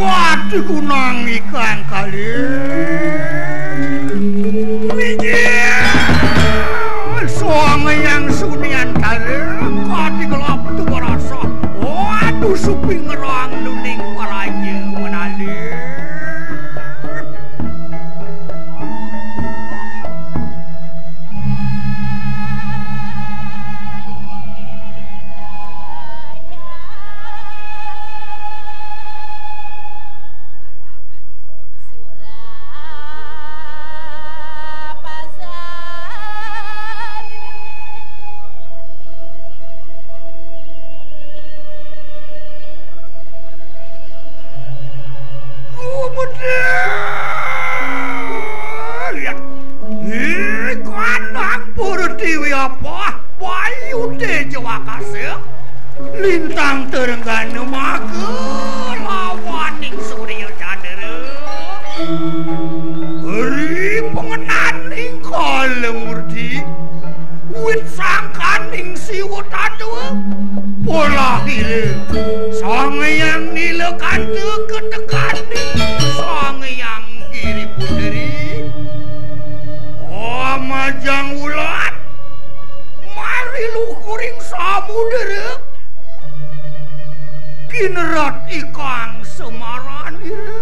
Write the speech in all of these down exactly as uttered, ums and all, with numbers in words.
Waduh, kunang ikang kali. Minggir. Sang Hyang Sunian Dalem, kati kelap tu merasa. Waduh, suping ngerang nuning paraja menali. Gumedhe. Lihat. Ih, kanang pura dewi apa? Bayu tejo akase. Lintang terenggana maga lawaning surya candra. Ri pengenaning kala murti. Wit sangkaning siwa tadwa. Polah ira. Sang Hyang Nilakanta ketekaning Sang Hyang Giri Putri. Amajang ulat. Mari luhuring samudra. Kinerat ikang semaranira.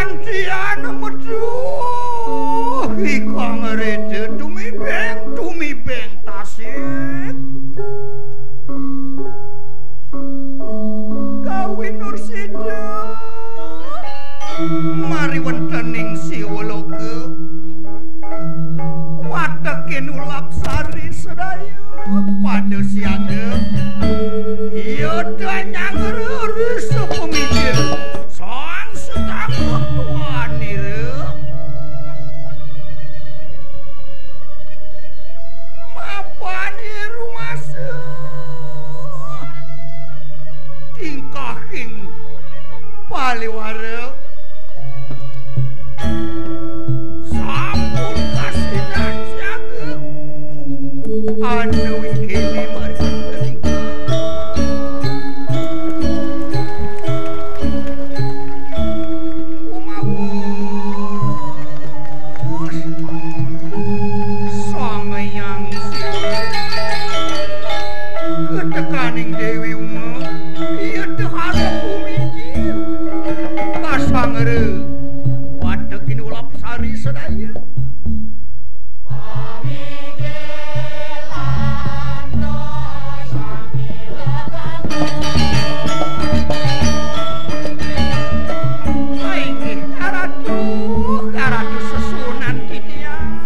Antian metu ikang rete tumibeng, tumibeng tasik. Kawin Nursida mari wentening siwaloka. Watekin ulap sari sedaya pada siaga. Iya danyang rerisa pemikir sang sedang tuanira. Mapani rumasa tingkahing paliwara. Sampun kasinan siaga. Anu kene mari. Sang Hyang Siti. Ketekaning Dewi Uma, iya dehara bumi. Kasangra, wadekin ulap sari sedaya. Inggih, Ratu, Ratu sesuunan titiang.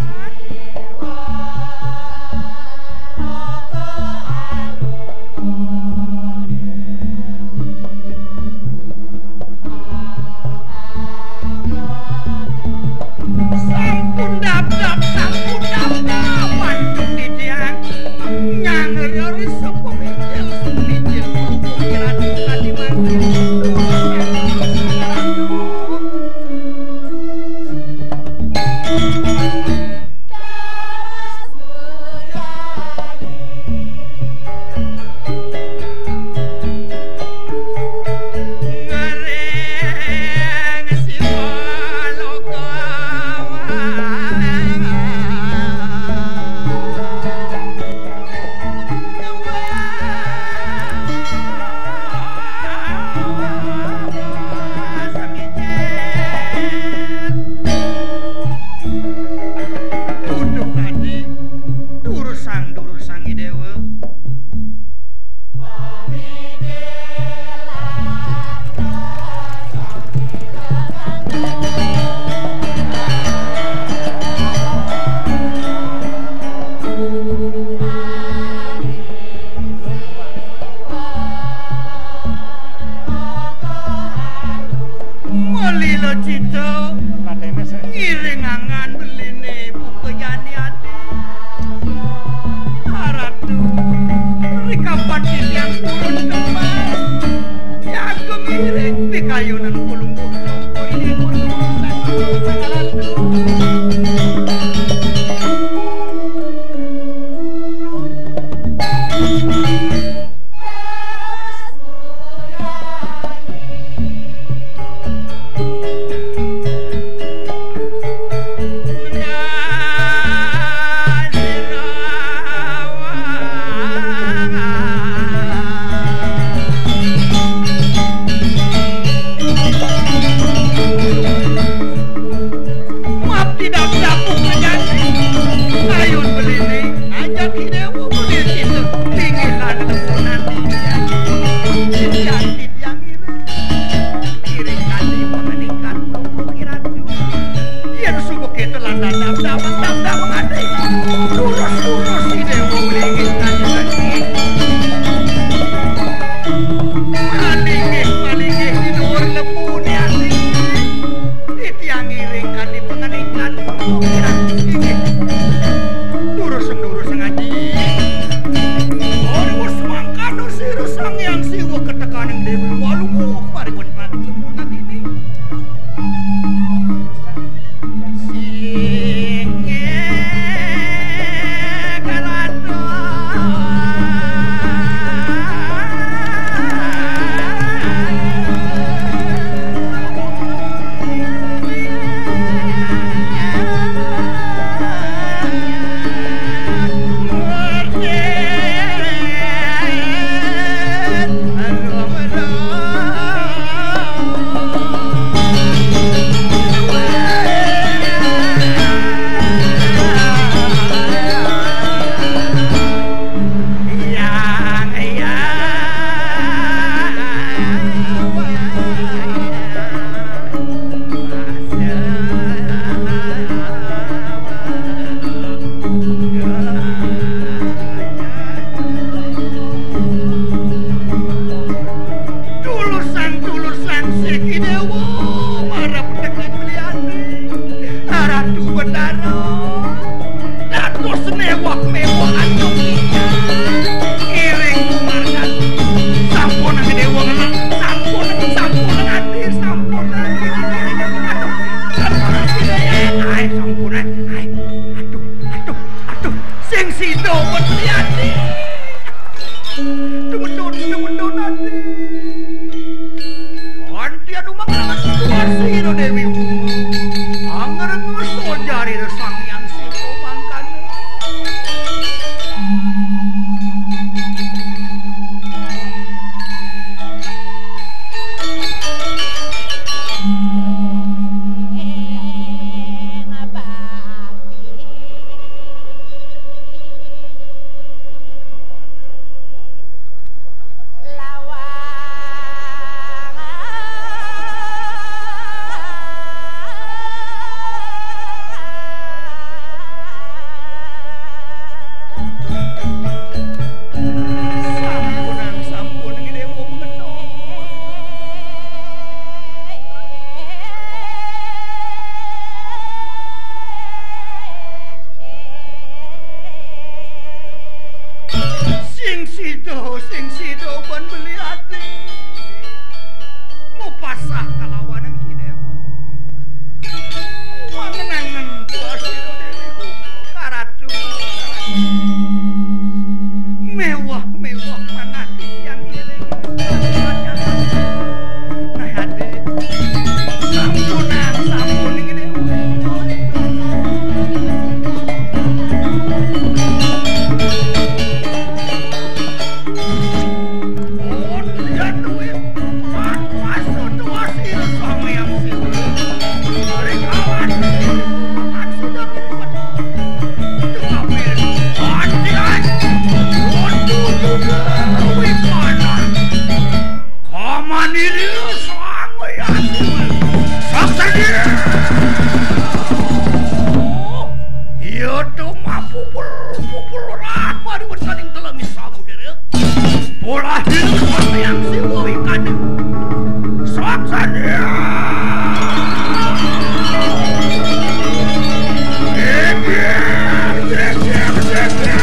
Maaf tidak dapat menjadi. Ayun beliné, ajak Déwa beli kita. Tinggihan tepunan dia. Titiang, titiang iring. Iring kanti pangandika Ratu. Yén suba kita lan dadap damang, damang ati. Durus, durus, Déwa beli kita. Malinggih, malinggih, di dhuwur lepuné ati. Titiang ngiring kanthi pangeningan. Inggih. Durusang, durusang aji. Ora wus mangkana sira Sang Hyang Siwa ketekaning Déwi Waluya paring wentah ing lembunan ini. Inggih, Ratu. Tulusang, tulusang siki Déwa, marep tekén beliané. Ratu Betara. Dados méwah-méwah antuk iya. Iring kumargan. Sampun Déwa ngelah, sampun, sampun ati, sampun. Aduh, aduh, aduh, aduh, aduh, aduh, sing sida pun liati. Tumedun, tumedun ati. Antian umang lawan kuasa ira Déwi. Angreng sojari Sang Hyang Siwa mangkana. Sampunang, sampun, nggih, Déwa, mengenot. Sing sida, sing sida ban beli ati. Mupasah kalawan Déwa. Wangenangen kuasa Déwi Kuku karatu. Méwah, méwah manah titiang ngiring. Nah, adi. Sampunang, sampun ngiring. Kamaniri Sang Hyang Saksani. Iya to mapupul-pupul ora mari wetsaning telengis samudra. Polah dina Sang Hyang Siwa wingkana. Saksani. Geger, geger, geger,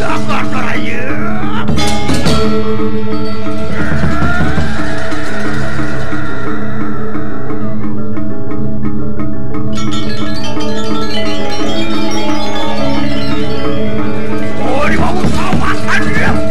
Jagat Raya. Oh, di bawah sama kan dia.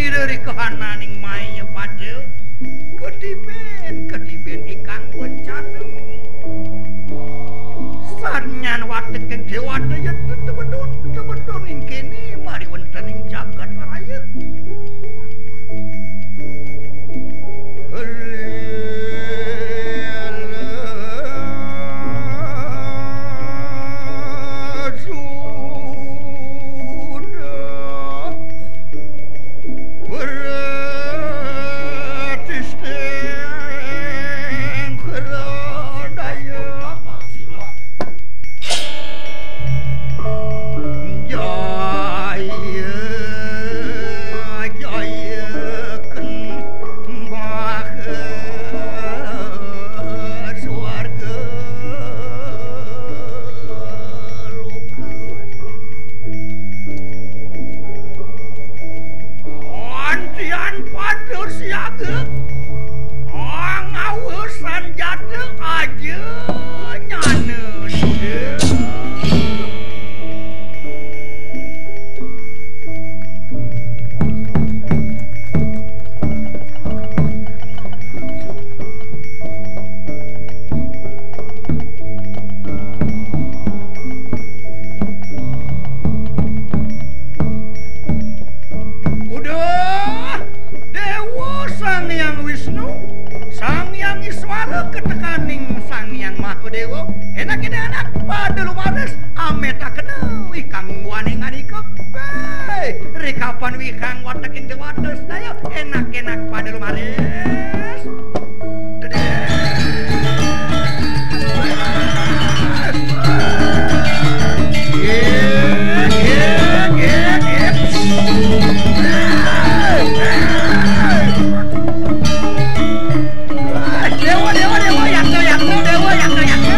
Ira ri kahananing maya pada, ketiben, ketiben ikang bencana. Sanyan wateking dewata ya tetebedun, tebedun ing kene mari wenten ing jagat raya. Jaya, jaya kembang swarga loka. Antian pada siaga, angawa sanjata aja nyana suda. Uduh, Dewa Sang Hyang Wisnu, Sang Hyang Iswara ketekaning Sang Hyang Maha Dewa, enak-enak pada lumaris, ametakena ikang ungguaning anika. Hei, rikapan wihang wateking dewata sedaya, enak-enak pada lumaris. Dewa, dewa, dewa, yaksa, yaksa, dewa, yaksa, yaksa.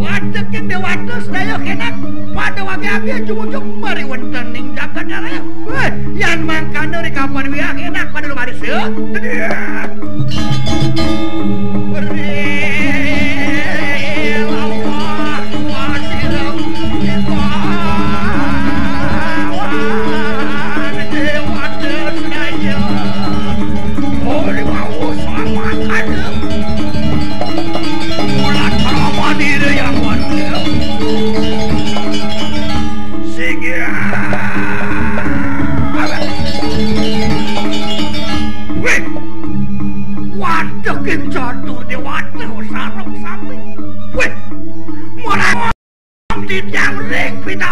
Wateking dewata sedaya kenak pada wage-age jumujug mari wenten ing jagat raya. Wéh, yan mangkana rikapan wiah enak pada lumaris ya. Sing ya. Wéh. Waduh, King Catur Dewata sareng sami. Wéh. Mulai titiang ring pita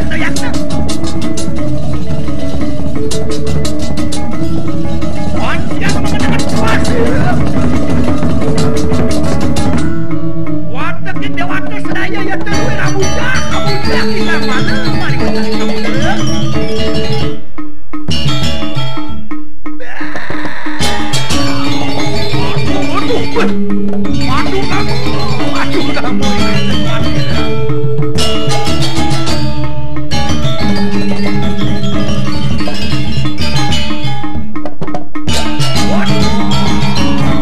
Yatna, yatna. Panjang mengenai pasir. Watekin dewata sedaya ya terus, kamu jak, kamu jak, kita mana, mari kita, kamu jak. Aduh, aduh, aduh, aduh, kamu, aduh, kamu. Waduh.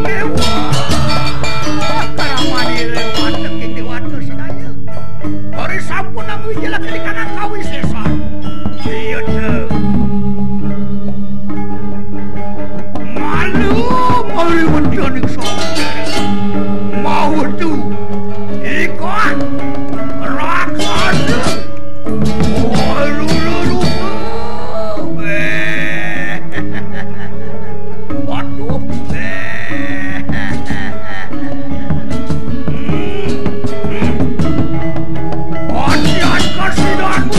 Dewa. Karamani lewat, dekin dewata sedaya. Ari sampun nang wijilakan di kanan kawisésan. Iya, Dé. Malu, malu menjaning sampun. Mau tu. Ikon. Raksasa. Oh, lu, lu, lu. Eh. Waduh. Eh. Hmm. Hmm. Adian kasidan.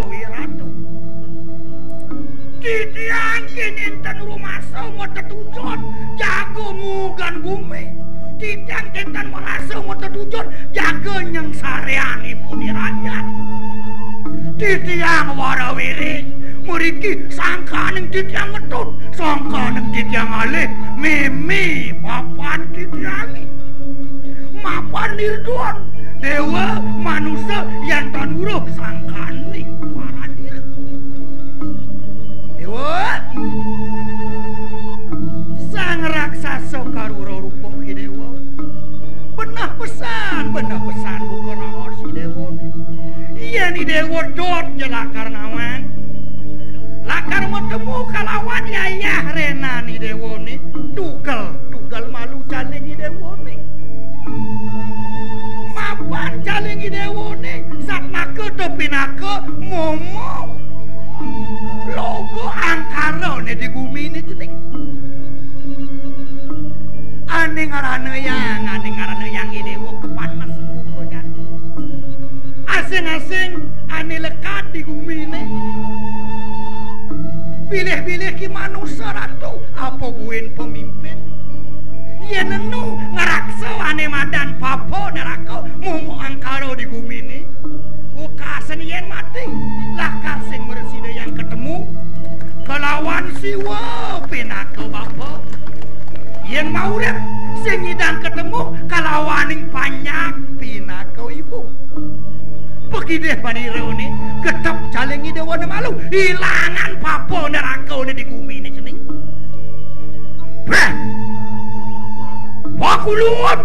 Wiratu. Titiang kén nénten rumasa matetujon jaga nguugan gumi. Titiang kénten marasa matetujon jaga nyengsaréanipun rakyat. Titiang wara wiring, mriki sangkaning titiang ngetut, sangkaning titiang alih, mémé papan titiangé. Mapan nirdon, déwa, manusa, yan tan weruh sangkaning paradira. Déwa, sang raksasa karura rupa ki déwa. Benah pesan, benah pesan buka raos i déwané. Yén i déwa dot ja lakar nawang. Lakar matemu kalawan yayah rénan i déwané. Tugel, tugel malu caling i déwané. Mapan caling i déwané, satmaka tepinaka momo. Loba angkarané di guminé cening. Ané ngarana yang, ané ngarana yang i déwa kepanes muka jani. Asing-asing ané lekad di guminé. Bilih-bilih ki manusa ratu, apa buin pemimpin. Yén enu ngraksa ané madan papa neraka, momo angkara di guminé. Wekasan yén mati, lakar sing mresida yang ketemu kalawan Siwa pinaka bapa. Yén maurip, sing nyidang ketemu kalawaning panjak pinaka ibu. Pakidih panirané, getep caling i déwané malu, ilangan papa nerakané di guminé cening. Béh! Pakulun!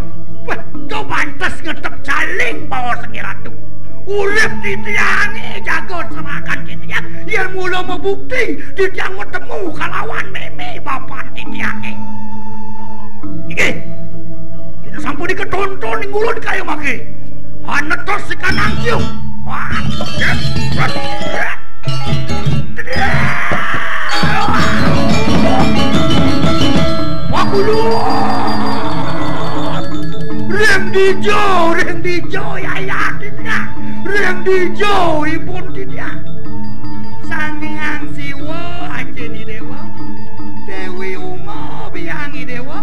Béh, to pantes ngetep caling baos Sengé Ratu. Urip titiangé jaga seragan titiang, yén mula mabukti titiang matemu kalawan mémé bapan titiangé. Inggih. Yén sampun diketonton ing ulun kaya mangké. Anetos sikanang cium. Wah, jet, jet, jet. Pakulun. Ring dija, ring dija, yayah titiang. Ring dija, ibun titiang. Sang Hyang Siwa, ajin i déwa. Déwi Uma, biang i déwa.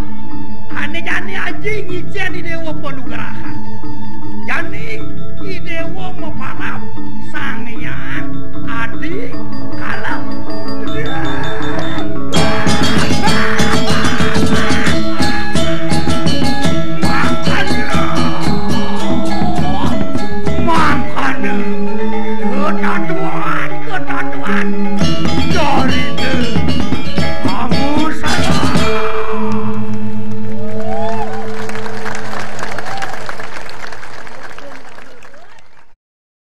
Ané jani aji ngicén i déwa panugrahan. Jani i déwa maparab Sang Hyang Adi Kala. Mangkana. Mangkana. Ketatuan, ketatuan.